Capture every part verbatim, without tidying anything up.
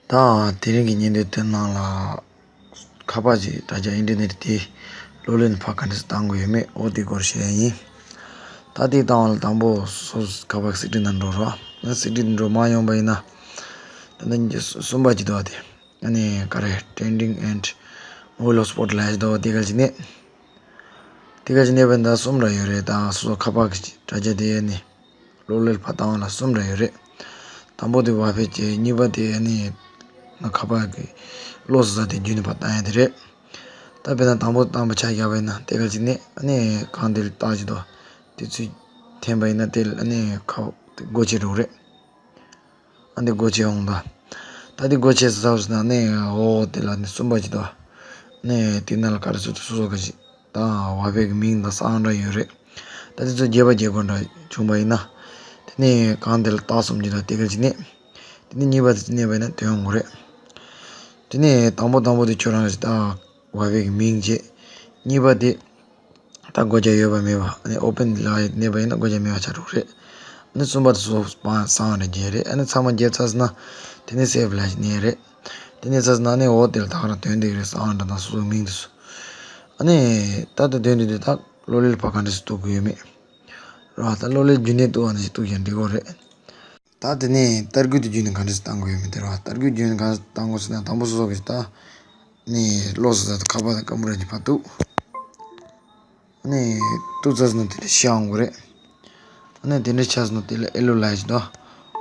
ད་དེ་རིང་གི་བརྙན་ཐུང་དེ་ནང་ལ་ཁ་པར་གྱི་དྲ་རྒྱ་ཨིན་ཊར་ནེཊ་དེ་གློག་ཀླད་ཕར་ག་འདྲ་སེ་བཏང་དགོས་ཡོད་མེད་འོ་དེ་སྐོར་བཤད་ཡ་ཡིན། ད་དེ་བཏང་བ་ལ་དང་པོ་སོ་ཁ་པར་གྱི་སི་ཊིང་ནང་འགྲོ་རོགས། ཨ་སི་ཊིང་འགྲོ་མ་ཡོང་པ་ཡིན་ན། ད་ནི་གསུམ་པ་ཅིག་འདུག་བ་དེ། ཨ་ནི་ག་རེ་Trending and Mobile Hotspot ལབ་ཡ་ཅིག་འདུག་བ་དེ་ག་ཅིག་ནས། དེ་ག་ཅིག་ནས་བས་ད་གསུམ་ར་ཡོད་རེད། ད་སོ་སོ་ཁ་པར་གྱི་དྲ་རྒྱ་དེ་ནི་གློག་ཀླད་ཕར་བཏང་བ་ལ་གསུམ་ར་ཡོད་རེད། དང་པོ་དེ་ཝའི་ཕའི་བྱས། གཉིས་པ་དེ་ནི་ང་ཁ་པར་གྱི་གློག་བཟོ་ས་དེ་བརྒྱུད་ནས་ཕར་བཏང་ཡ་དེ་རེད། ད་དཔེར་ན་དང་པོ་བཏང་པ་ཆ་བཞག་པ་ཡིན་ན་དེ་ག་ཅིག་ནས་ཨ་ནི་གང་དེ་ལ་བཏགས་ཅིག་འདུག་དེ་ཚུར་འཐེན་པ་ཡིན་ན་དེ་ལ་ཨ་ནི་ཁ་དེ་སྒོ་ཕྱེ་འགྲོ་གི་རེད། ཨ་འདི་སྒོ་ཕྱེ་འོང་ད། ད་འདི་སྒོ་ཕྱེ་ཚར་ཟེར་ན་ནི་འོ་དེ་ལ་ནི་གསུམ་པ་ཅིག་འདུག་ནི་དེ་ནང་ལ་ག་རེ་ཚུད་དུ་སོ་སོ་ག་ཞིག་ད་ཝའི་ཕའི་གི་མིང་དང་གསང་འདྲ་ཡོད་རེད། ད་དེ་ཚོ་རྒྱས་པ་རྒྱས་དགོས་འདྲ་བྱུང་པ་ཡིན་ན། དེ་ནི་གང་དེ་ལ་བཏགས་གསུམ་ཅིག་དང་དེ་ག་ཅིག་ནི། དེ་ནི་གཉིས་པ་དེ་ཚུར་མནན་པ་ཡིན་ན་དོན་ཡོང་གི་རེད། དེ་ནི་དང་པོ་དང་པོ་དེ་ཁྱོད་རང་གི་ད་ཝའི་ཕའི་གི་མིང་བྱས། གཉིས་པ་དེ། ད་སྒོ་རྒྱག་ཡོད་པ་མེད་པ། ཨ་ནི་ཨོ་པེན་ལ་མནན་པ་ཡིན་ན་སྒོ་རྒྱག་མེད་པ་ཆགས་འགྲོ་གི་རེད། ཨ་ནི་གསུམ་པ་དེ་སོ་སོ་པང་གསང་བ་འདྲ་རྒྱག་རེད། ཨ་ནི་ཚང་མ་རྒྱབ་ཚར་སོང་ན། དེ་ནས་སེབ་ལ་མནན་རེད། དེ་ནས་ཚར་སོང་ན་ཨ་ནི་འོ་དེ་ལ་ད་ག་རང་དོན་འདི་ག་རེད་གསང་བ་འདྲ་དང་སོ་སོའི་མིང་དེ་ཚོ། ཨ་ནི་ད་ལྟ་དོན་འདི་འདི་ད་གློག་ཀླད་ཕར་ག་འདྲ་སེ་གཏུབ་དགོས་ཡོད་མེད། རེད་བ། ད་གློག་ཀླད་བརྒྱུད་ནས་གཏུབ་པ་ནང་བཞིན་གཏུབ་ཡ་འགྲིག་གི་རེད། ད་དེ་ནས་ཏར་སྐུད་དེ་བརྒྱུད་ནས་ག་འདྲ་སེ་བཏང་དགོས་ཡོད་མེད་དེ་རེད་བ། ཏར་སྐུད་བརྒྱུད་ནས་ག་འདྲ་སེ་བཏང་དགོས་ཟེར་ན་དང་པོ་སོ་སོ་གི་ད། ནས་གློག་བཟོ་ས་དང་ཁ་པར་དང་ཀམ་པུ་ཊར་གྱི་བར་དུ། ནས་གཏུབ་ཚར་ཟིན་ན་དེ་འདྲ་ཤར་འོང་གི་རེད། ནས་དེ་འདྲ་ཆགས་ཟིན་ན་དེ་ལ་ཨེ་ལོ་ལབ་ཡ་ཅིག་འདུག་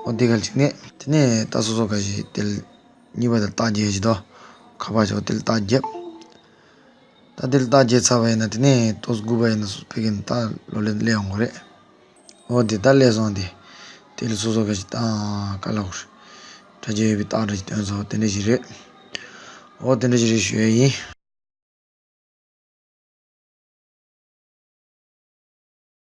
འོ་དེ་ག་ཅིག་ནས་དེ་ནས་ད་སོ་སོ་ག་ཞིག་དེ་ལ་གཉིས་པ་དེ་ལ་རྟགས་རྒྱབ་ཡ་ཅིག་འདུག་ཁ་པར་ཅིག་འོ་དེ་ལ་རྟགས་རྒྱབ། ད་དེ་ལ་རྟགས་རྒྱབ་ཚར་བ་ཡིན་ན་དེ་ནས་ཏོག་ཙམ་སྒུག་པ་ཡིན་ན་སོ་སོ་ཕ་གི་ནས་ད་གློག་ཀླད་སླེབས་འོང་གི་རེད། འོ་དེ་ད་སླེབས་སོང་དེ། དེ་ལ་སོ་སོ་ག་ཞིག་ད་ག་ལབ་དགོས་རེད། དྲ་རྒྱ་ཡོད་པའི་རྟགས་འདྲ་ཞིག་སྟོན་སོང་། དེ་འདྲ་ཞིག་རེད། འོ་དེ་འདྲ་ཞིག་རེད་ཞུ་ཡ་ཡིན།